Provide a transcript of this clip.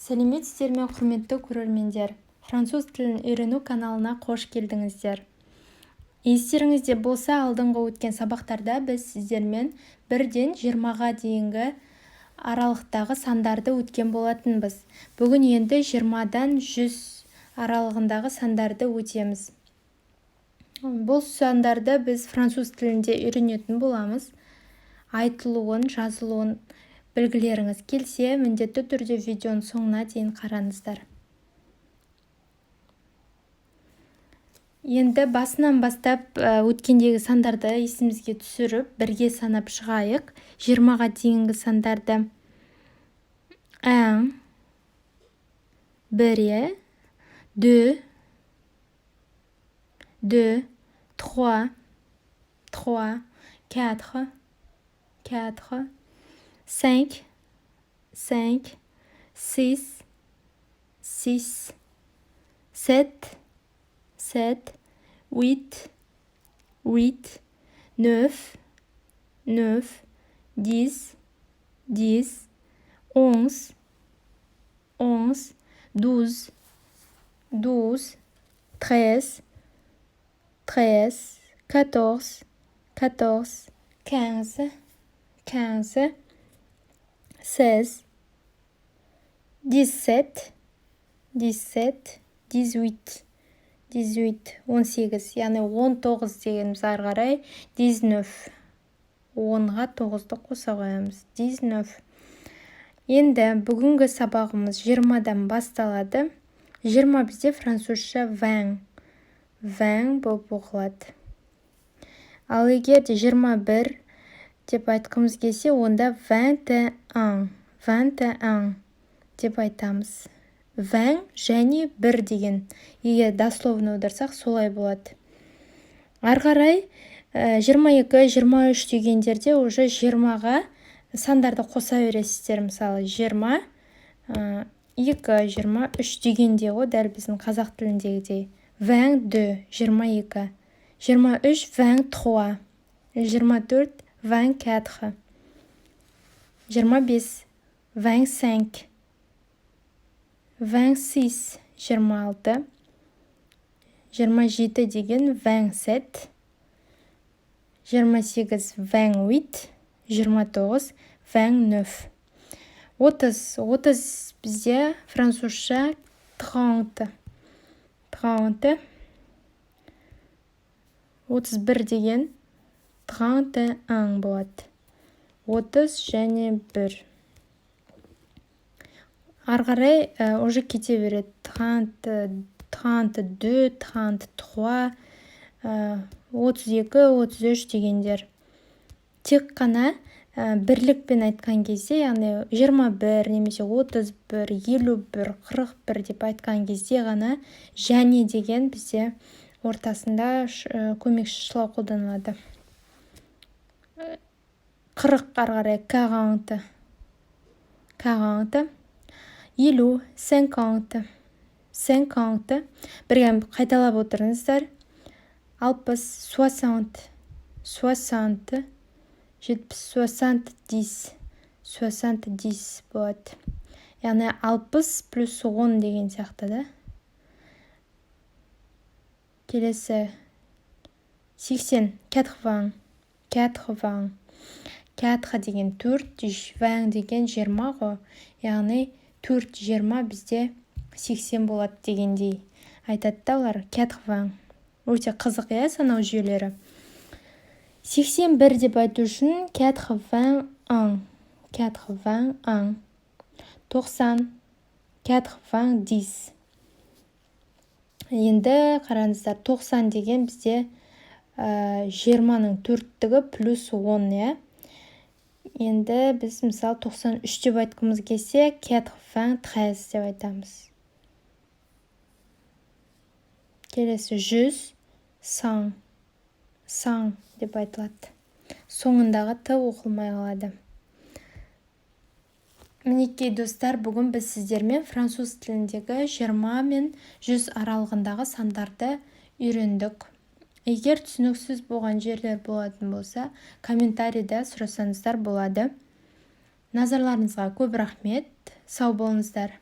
Сәлеметсіздер ме, құрметті көрермендер! Француз тілін үйрену каналына қош келдіңіздер. Естеріңізде болса, алдыңғы өткен сабақтарда біз сіздермен бірден 20-ға дейінгі аралықтағы сандарды өткен болатынбыз. Бүгін енді 20-дан 100 аралығындағы сандарды өтеміз. Бұл сандарды біз француз тілінде үйренетін боламыз. Айтылуын, жазылуын білгілеріңіз келсе, міндетті түрде видеоның соңына дейін қараңыздар. Енді басынан бастап өткендегі сандарды есімізге түсіріп, бірге санап шығайық. 20-ға дейінгі сандарды. Un, бір, deux, deux, trois, trois, quatre, quatre, cinq, cinq, six, six, sept, sept, huit, huit, neuf, neuf, 10, 10, 11, 11, 12, 12, 13, 13, 14, 14, 15, 15, 16, 17, 17, 18, 18, 18, яғни 19 дегеніміз ары қарай 19. 10-ға 9-ды қоса қоямыз. 19. Енді бүгінгі сабағымыз 20-дан басталады. 20 бізде французша vingt. Vingt болып оқылады. Ал егер де 21 деп айтқымыз келсе, онда 21, 21 деп айтамыз. Vingt және бір деген, егер дословно аударсақ, солай болады. Ары қарай 22, 23 дегендерде уже 20-ға сандарды қоса бересіздер. Мысалы, 22, 23 дегенде ғой, дәл біздің қазақ тіліндегідей. 22, 22, 23, 23, 24, 24, 25, 25, 26, 26, 27 деген 27, 28, 28, 29, 29. 30, 30 бізде французша 30, 30, 31 деген 31 болады. 30 және 1. Ары қарай уже кете береді. 30, 32, 33, 32, 33 дегендер. Тек қана бірлікпен айтқан кезде, яғни 21 немесе 31, 51, 41 деп айтқан кезде ғана және деген бізде ортасында көмекші шылау қолданылады. 40 ары қарай 40, 40, 50, 50, 50. Бірге қайталап отырыңыздар. 60, 60, 60, 70, 70, 70 болады. Яғни 60 плюс 10 деген сияқты да. Келесі 80, 80, 80. Quatre деген 4, vingt деген 20 ғой. Яғни 4 20 бізде 80 болады дегендей айтады да олар. 80. Өте қызық, иә, санау жүйелері. 81 деп айту үшін 81, 81, 90, 90. Енді қараңыздар, 90 деген бізде 20-ның төрттігі плюс 10, иә. Енді біз мысалы 93 деп айтқымыз келсе, 93 деп айтамыз. Келесі 100, 100, 100 деп айтылады. Соңындағы т оқылмай қалады. Мінекей, достар, бүгін біз сіздермен француз тіліндегі 20 мен 100 аралығындағы сандарды үйрендік. Егер түсініксіз болған жерлер болатын болса, комментарийда сұрасаңыздар болады. Назарларыңызға көп рахмет. Сау болыңыздар.